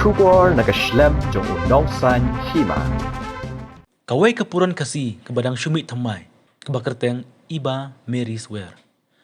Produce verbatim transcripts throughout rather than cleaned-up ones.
Khubor na ka shlem jong u nongsan hima. Kawei ka puron Khasi kaba dang shu mih thymmai, kaba kyrteng Iba Mary Swer,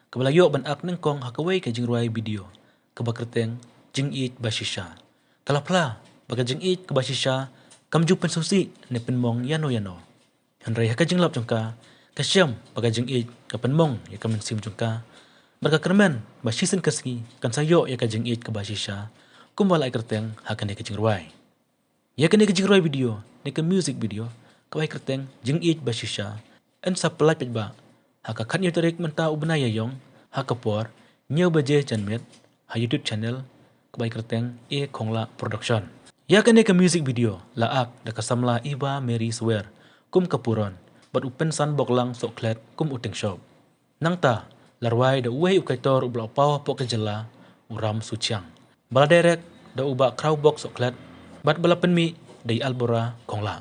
kaba la ïoh ban ak nyngkong ha kawei ka jingrwai video kaba kyrteng Jingïeit Bashisha, ka la phla ba ka jingïeit kaba shisha kam ju pynsngewsih ne pynmong ïano ïano. Hynrei ha ka jinglap jong ka, ka shem ba ka jingïeit ka pynmong ïa ka mynsiem jong ka, bad ka kyrmen ba shisien ka sngi kan sa ïoh ïa ka jingïeit kaba shisha, kumba la ai kyrteng ha kane ka jingrwai. Ïa kane ka jingrwai video ne ka music video kaba ai kyrteng Jingïeit Bashisha yn sa pynlait paidbah ha ka khathynñiew tarik mynta u bnai Ïaïong ha ka por hynñiew baje janmiet ha YouTube channel kaba ai kyrteng A Khonglah Production. Ïa kane ka music video la ak da ka samla Iba Mary Swer kum ka puron, bad u Pynsan Boklang Sohkhlet kum u tyngshop. Nangta la rwai da uwei u kaitor uba la paw hapoh ka jylla, u Ram Suchiang, ba la direct da u Bah Khraw Bok Sohkhlet, bad ba la pynmih da i Albora Khonglah.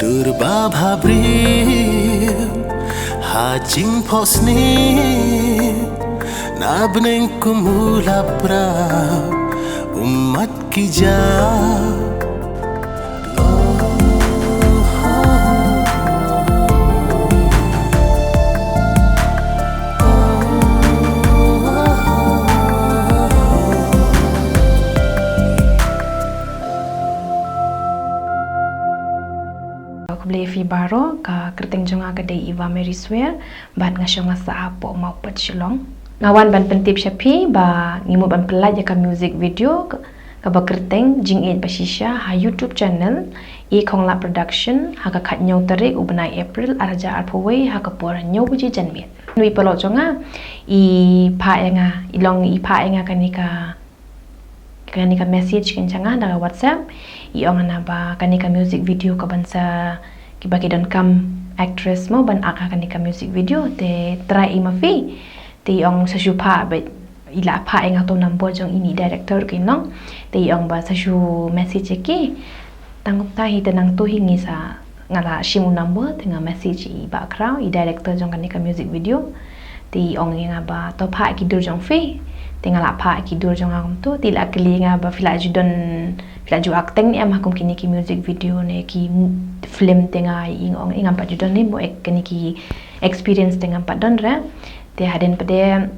Dur ba bha briew ha jingphohsniew, na bneng kum u la prah ummat ki jaw. Khublei phi baroh, ka kyrteng jong nga ka dei Iba Mary Swer, bad nga shong nga sah hapoh Mawpet Shillong. Nga wan ban pyntip sha phi ba ngi mut ban pynlait ïa ka music video ka, kaba kyrteng Jingïeit Bashisha ha YouTube channel A Khonglah Production ha ka khathynñiew tarik u bnai April arhajar arphew wei ha ka por hynñiew baje janmiet. Nui paralok jong nga i phah ïa nga, i long i phah ïa nga kane ka kane ka message kane jong nga da ka WhatsApp. I ong nga ba kane ka music video ka ban sa kiba ki donkam actress mo ban ak ha kane ka music video, te try i ma phi. Te i ong sa shu phah ba i la phah ïa nga uto u number jong ine i director ki nong. Te i ong ba sa shu message ïa ki. Tang kumta hi te nangtu hi ngi sa nga la shim u number te nga message i Bah Khraw, i director jong kane ka music video. Te i ong ïa nga ba to phah ki dur jong phi. Te nga la phah ki dur jong nga kumtu, te i la kylli ïa nga ba phi la ju don, phi la ju acting em ha kum kine ki music video ne ki film, te nga i ong ïa nga ba ju don ne mo ek kine ki experience te ngam pat don re. Te hadien pat de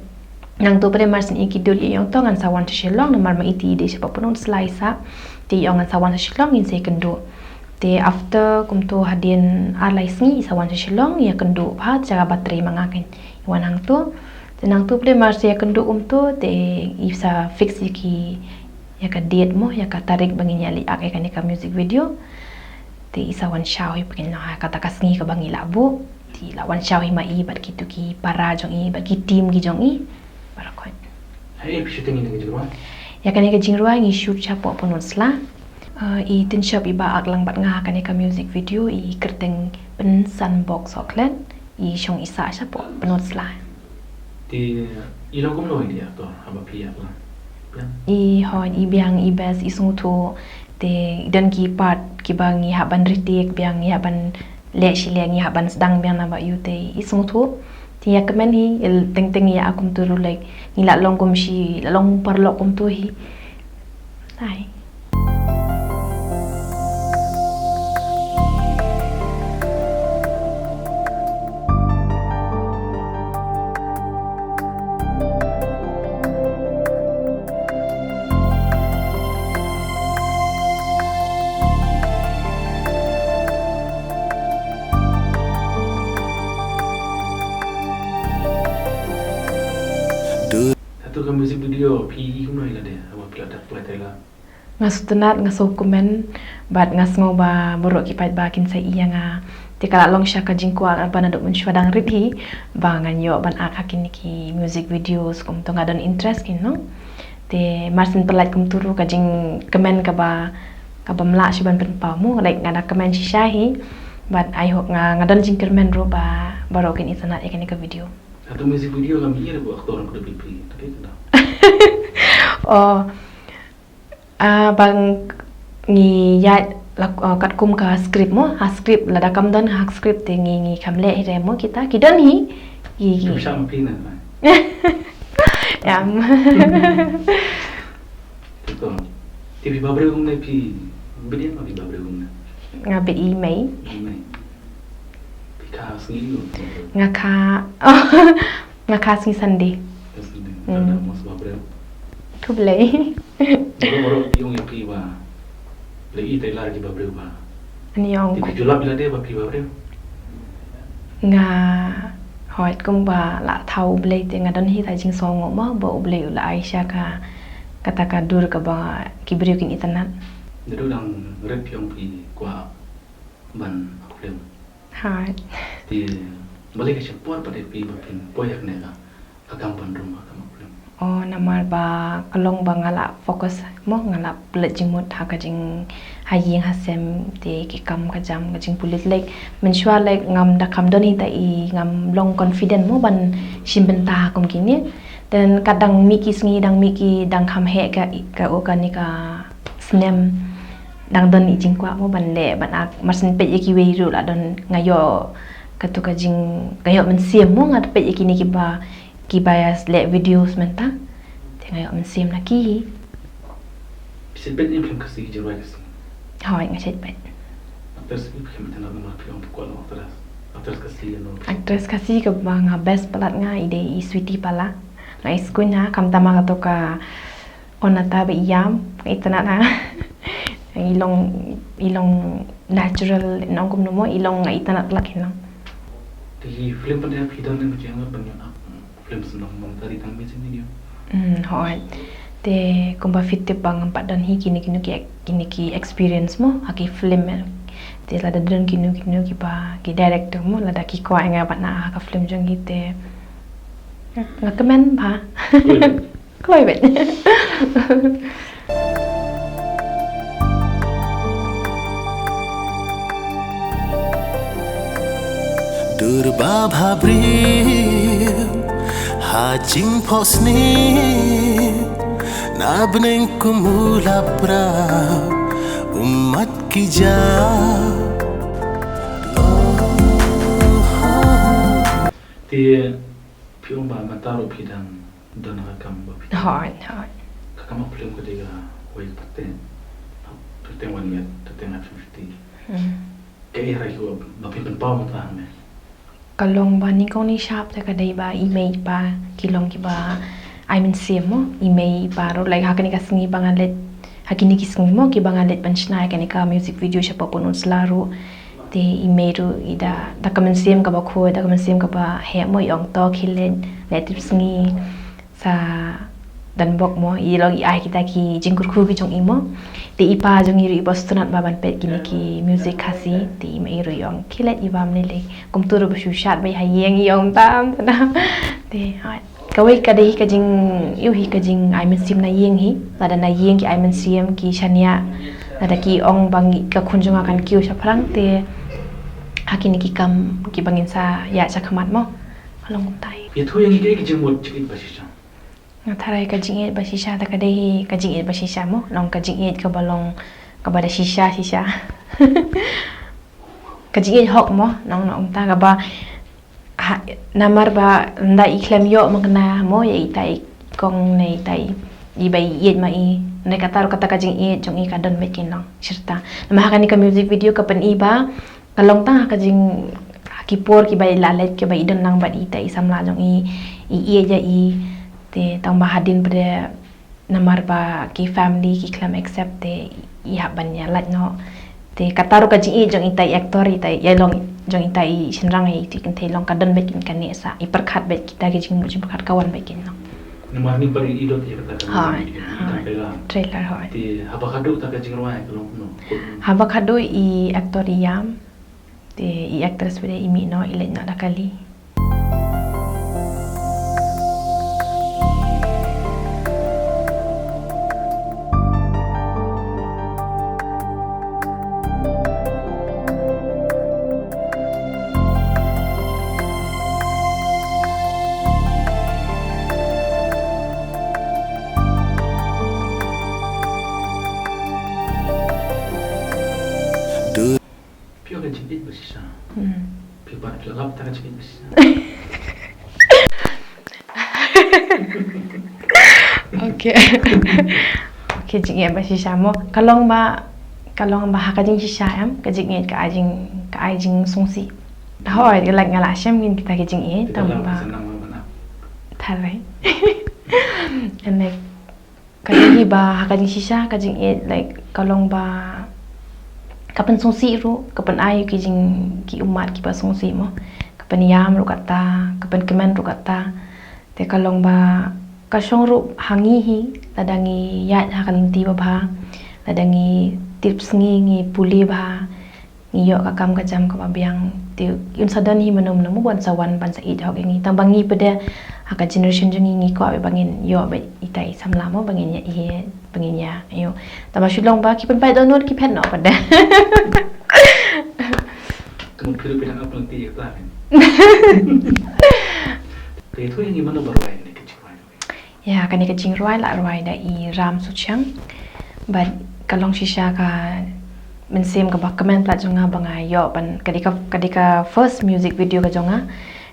nangtu pat de mar syn i ki dur i ong to ngan sa wan sha Shillong namar ma iti i dei shapoh Pynursla i sah. Te i ong ngan sa wan sha Shillong ngin sa ïakynduh. Te after kumtu hadien ar lai sngi i sa wan sha Shillong, ïakynduh bha, jaka ba trei ma nga kan. I wan hangtu. Te nangtu pat de mar syn ïakynduh kumtu te i sa fix ïa ki, ïa ka date mo, ïa ka tarik ba ngin ïa leit ak ïa kane ka music video. Te i sa wan shaw hi pynban ha kata ka sngi kaba ngi la buh. Te i la wan shaw hi ma i bad kitu ki para jong i bad ki team ki jong i. Baroh khoit. Haei phi shooting ïa kane ka jingrwai? Ïa kane ka jingrwai ngi shoot shapoh Pynursla. Ah, i tynshop iba ak lang bad nga ha kane ka music video i kyrteng Pynsan Bok Sohkhlet, i shong i sah shapoh Pynursla. Te i long kumno i actor haba phi ak lang? Biang? I hooid, i biang, i best, i sngewthuh. Te i don ki part kiba ngi hap ban retake biang, ngi hap ban leh shi leh, ngi hap ban sdang biang naba ïu, te i sngewthuh. Te ïa kmen hi, i teng teng ïa kumtu ruh, like, ngi la long kum shi, la long paralok kumtu hi. Ai. Dur. Katu ka music video phi i kumno i la dei haba phi la dep apply trailer? Nga sngewtynnat, nga sngewkmen, bad nga sngew ba baroh ki paidbah kin sa ïa nga. Te ka la long sha ka jingkwah ba naduh mynshuwa dang rit hi ba ngan ïoh ban ak ha kine ki music videos, kumto nga don interest kine, no? Te mar syn pyllait kumtu ruh ka jingkmen kaba, kaba mlak shuh ban pynpaw mo, like nga da kmen shisha hi. But I hope nga, nga don jingkyrmen ruh ba baroh kin itynnad ïa kane ka video. Hato music video ngam ïohi ba actor ka dei phi, phi, phi, phi. Oh. Ah, ba ngi ïaid la, ah, katkum ka script mo, ha script lada kam don ha script te ngi, ngi kham leh hi re mo kita, ki don hi, ki, ki. Ki bishar ma phi na, na. Ïam. Te to. Te phi ba briew kumne phi, bit ïa ma phi ba briew kumne. Nga bit i mei. I mei. Phi kha sngi ïa u. Nga kha, nga kha sngi Sunday. Kha sngi Sunday. Mm. Lada mo sngewbha briew. Khublei. Baroh baroh ïong ïa phi ba. Lei i trailer ki ba briew ba. Ani ong. Te phi ju lap ïa lade ba phi ba briew. Nga hooid kumba la thaw U Blei te nga don hi ta jingsngew mo ba U Blei u la ai sha ka kata ka dur kaba ki briew kin itynnad. Naduh dang rit phi ong phi kwah ban act film. Hooid. Te balei ka shah por pat ïa phi ba phin poi ha kane ka, ka kam ban rung ha ka film? Oh, namar ba ka long ba nga la focus mo, nga la pynleit jingmut ha ka jing, ha ïing ha sem, te ki kam ka jam, ka jingpule lek. Mynshuwa lek ngam da kham don hi ta i, ngam long confident mo ban shim bynta kum kine. Then kat dang mih ki sngi, dang mih ki, dang kham heh ka, ka, oh, kane ka snem. Dang don i jingkwah mo ban leh, ban act, mar shu peit ïa kiwei ruh la don, nga ïoh katu ka jing, nga ïoh mynsiem mo, nga peit ïa kine kiba, kiba ïa leh videos mynta. Te nga ïoh mynsiem na ki. Phi shait peit ïa film Khasi, jingrwai Khasi? Hooid, nga shait peit. Actress phi, phi khlem itynnad namar phi ong phi kwah long actress. Actress Khasi ïa no? Actress Khasi kaba nga best palat nga i dei i Sweety Pala. Nga i sngewthuh ha, khamtam ha kato ka Onata ba ïam, nga itynnad ha. I long, i long natural, nong kumno mo, i long nga itynnad lak i long. Te hi film pat da phi don ne phi ïa ban ïa film sngewbha mo tari tang music video. Hmm, hooid. Te kumba fit tip ba ngam pat don hi kine kine ki ek-, kine ki experience mo, ha ki film eh. Te lada don kine kine kiba, ki director mo, lada ki kwah nga ban act ha ka film jong hi te. Nga kmen bha. Kloi beit. Dur ba bha briew ha jingphohsniew na bneng kum u lapra ummat ki ja. Te phi ong ba mynta ruh phi dang don ha ka kam ba phi. Hooid, hooid. Ka kam film ka dei kawei ka pateng. Pateng wan miet, pateng ha fifty. Hmm. Kaei ha rai ko ba phi pynpaw mynta hangne? Ka long ba nyngkong nyngshap te ka dei ba i mei i pa ki long kiba ai mynsiem mo, i mei i pa ruh, like, ha kane ka sngi ba nga leit ha kine ki sngi mo kiba nga leit ban shna ïa kane ka music video shapoh Pynursla ruh. Te i mei ruh i da, da ka mynsiem kaba khuid, da ka mynsiem kaba heh mo, i ong to khie leit, leit tipsngi sa donbok mo, i long i ai kita ki jingkyrkhu ki jong i mo. Te i pa jong i ruh i ba sngewtynnad ba ban peit kine ki music Khasi, te i mei ruh i ong khie leit i bam lei lei. Kumta ruh ba shu shad beit ha ïing i ong tam tam. Te hooid. Kawei ka dei hi ka jing, ïoh hi ka jingai mynsiem na ïing hi. Lada na ïing ki ai mynsiem ki shaniah. Lada ki ong ba ngi, ka khun jong nga kan kiew shaphrang te ha kine ki kam kiba ngin sa ïaid shakhmat mo. Ka long kumta hi. Ïathuh ïa ngi kaei ka jingmut jingïeit ba shisha. Nga tharai ka jingïeit ba shisha te ka dei hi ka jingïeit ba shisha mo. Long ka jingïeit kaba long kaba da shisha shisha. Ka jingïeit hok mo, nong nong ta kaba ha, namar ba ynda i khlem ïoh ma kane mo ïa ita i kong ne ita i, i ba i ïeit ma i. Ne kata ruh kata ka jingïeit jong i ka don beit kin long shirta. Namar ha kane ka music video ka pyni ba ka long tang ha ka jing, ha ki por kiba i la leit kiba i don lang bad ita i samla jong i, i ïeit ïa i. Te tang ba hadien pat namar ba ki family ki khlem accept te i hap ban ïa lait noh. Te kata ruh ka jingïeit jong ita i actor, ita i ïalong jong ita i shynrang, ïa ita i kynthei long ka don beit kin kane sa i pyrkhat beit kita ki jingmut jingpyrkhat ka wan beit kin long. Namar ni ba i dot ïa kata ka. Hooid, video, hooid. Trailer. Trailer, hooid. Te haba khadduh ta ka jingrwai ka long kumno? Haba khadduh i actor i ïam. Te i actress pat i mih noh, i leit noh da kali. Phi ïoh ka jingïeit ba shisha. Hmm. Phi ba phi lap ta ka jingïeit ba shisha. Okay. Okay, jingïeit ba shisha mo. Ka long ba, ka long ba ha ka jingshisha em, ka jingïeit ka ai jing, ka ai jingsngewsih. Hooid, like nga la shem ngin kita ki jingïeit, tang ba. Tare. And like, ka jingïeit ba ha ka jingshisha, ka jingïeit, like, ka long ba ka pynsngewsih ruh, ka pynai ki jing, ki ummat kiba sngewsih mo. Ka pynïam ruh kata, ka pynkmen ruh kata. Te ka long ba ka shong ruh ha ngi hi, lada ngi ïaid ha ka lynti babha, lada ngi tip sngi, ngi pule bha, ngi ïoh ka kam ka jam kaba biang, te un sa don hi mano mano mo ban sa wan ban sa ïeit hok ïa ngi. Tang ba ngi pat de ha ka generation jong ngi, ngi kwah ba ngin ïoh ba ita i samla mo ba ngin ïa ïeit, ba ngin ïa ïoh. Tang ba shu long ba ki pynpait dohnud ki phet noh pat de. Ka mut phi ruh phi dang ap lynti ïa kata kan. Te to ïa ngi mano ba rwai ne ka jingrwai. Ïa, kane ka jingrwai la rwai da i Ram Suchiang. Bad ka long shisha ka mynsiem kaba kmen palat jong nga ba nga ïoh ban, ka dei ka, ka dei ka first music video ka jong nga.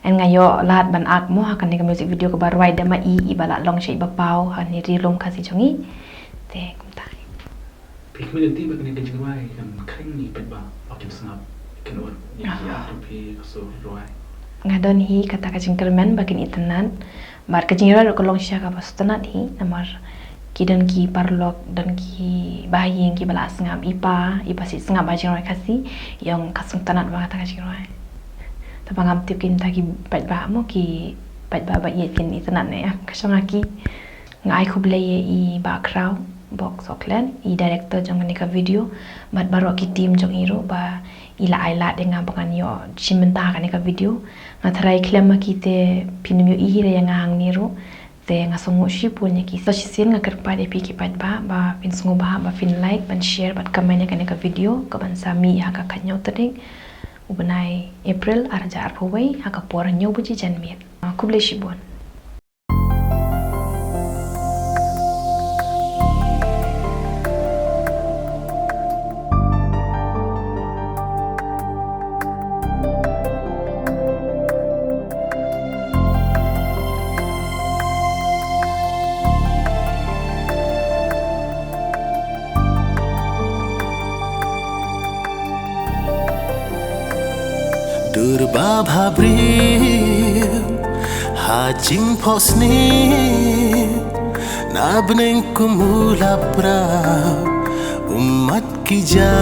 And nga ïoh lad ban act mo ha kane ka music video kaba rwai da ma i, iba la long sha i Bapaw ha ne Ri Lum Khasi jong ngi. Te kumta. Phi kmen lynti ba kane ka jingrwai kan khring ïa ki paidbah ba kin sngap, kin ot ïa ki, ah, ïa phi ka sur rwai. Nga don hi kata ka jingkyrmen ba kin itynnad. Bad ka jingrwai ruh ka long shisha kaba sngewtynnat hi, namar ki don ki paralok, don ki bahaïing kiba la sngap, i pa, i pa sngap ba jingrwai Khasi, ïa nga ka sngewtynnat ba kata ka jingrwai. Tang ba ngam tip kita ki paidbah mo, ki paidbah ba ïeit kin itynnad ne em. Ka shong ha ki. Nga ai khublei ïa i Bah Khraw Box Auckland, i director jong kane ka video, bad baroh ki team jong i ruh ba i la ai lad ïa nga ba ngan ïoh shim bynta ha kane ka video. Nga tharai khlem ma ki te phin ym ïohi hi ïa nga hangne ruh. Te nga sngewnguh shibun ïa ki. Sa shisien nga kyrpad ïa phi ki paidbah ba phin sngewbha ba phin like, ban share bad comment ïa kane ka video, kaban sa mih ha ka khathynñiew tarik u bnai April arhajar arphew wei ha ka por hynñiew baje janmiet. Ah, khublei shibun. Dur ba bha briew ha jingphohsniew, na bneng kum u la prah, ummat ki ja